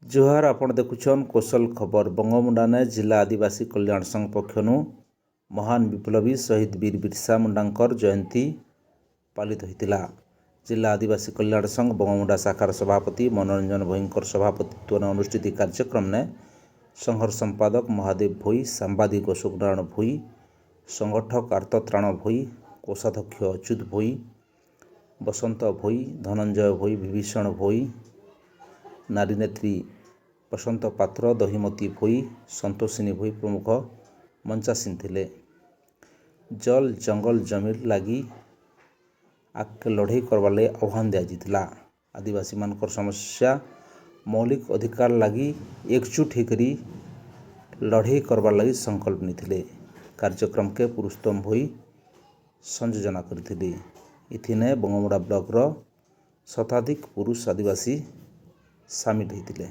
ଜୁହାର, ଆପଣ ଦେଖୁଛନ୍ କୋଶଲ ଖବର। ବଙ୍ଗୋମୁଣ୍ଡାନେ ଜିଲ୍ଲା ଆଦିବାସୀ କଲ୍ୟାଣ ସଂଘ ପକ୍ଷନୁ ମହାନ ବିପ୍ଳବୀ ଶହୀଦ ବୀର ବିର୍ସା ମୁଣ୍ଡାଙ୍କର ଜୟନ୍ତୀ ପାଳିତ ହୋଇଥିଲା। ଜିଲ୍ଲା ଆଦିବାସୀ କଲ୍ୟାଣ ସଂଘ ବଙ୍ଗୋମୁଣ୍ଡା ଶାଖାର ସଭାପତି ମନୋରଞ୍ଜନ ଭୋଇଙ୍କର ସଭାପତିତ୍ୱରେ ଅନୁଷ୍ଠିତ ଏହି କାର୍ଯ୍ୟକ୍ରମରେ ସଂଘର ସମ୍ପାଦକ ମହାଦେବ ଭୋଇ, ସାମ୍ବାଦିକ ଅଶୋକ ନାରାୟଣ ଭୋଇ, ସଂଗଠକ ଆର୍ତ୍ତତ୍ରାଣ ଭୋଇ, କୋଷାଧ୍ୟକ୍ଷ ଅଚ୍ୟୁତ ଭୋଇ, ବସନ୍ତ ଭୋଇ, ଧନଞ୍ଜୟ ଭୋଇ, ବିଭୀଷଣ ଭୋଇ, ନାରୀନେତ୍ରୀ ବସନ୍ତ ପାତ୍ର, ଦହିମତୀ ଭୋଇ, ସନ୍ତୋଷିନୀ ଭୋଇ ପ୍ରମୁଖ ମଞ୍ଚାସୀନ ଥିଲେ। ଜଲ, ଜଙ୍ଗଲ, ଜମିର ଲାଗି ଆଗକେ ଲଢ଼େଇ କରବାର୍ ଲାଗି ଆହ୍ୱାନ ଦିଆଯାଇଥିଲା। ଆଦିବାସୀମାନଙ୍କର ସମସ୍ୟା, ମୌଳିକ ଅଧିକାର ଲାଗି ଏକଜୁଟ ହେଇକରି ଲଢ଼େଇ କରବାର୍ ଲାଗି ସଂକଳ୍ପ ନେଇଥିଲେ। କାର୍ଯ୍ୟକ୍ରମକେ ପୁରୁଷୋତ୍ତମ ଭୋଇ ସଂଯୋଜନା କରିଥିଲେ। ଏଥିନେ ବଙ୍ଗୋମୁଣ୍ଡା ବ୍ଲକର ଶତାଧିକ ପୁରୁଷ ଆଦିବାସୀ ସାମିଲ ହେଇଥିଲେ।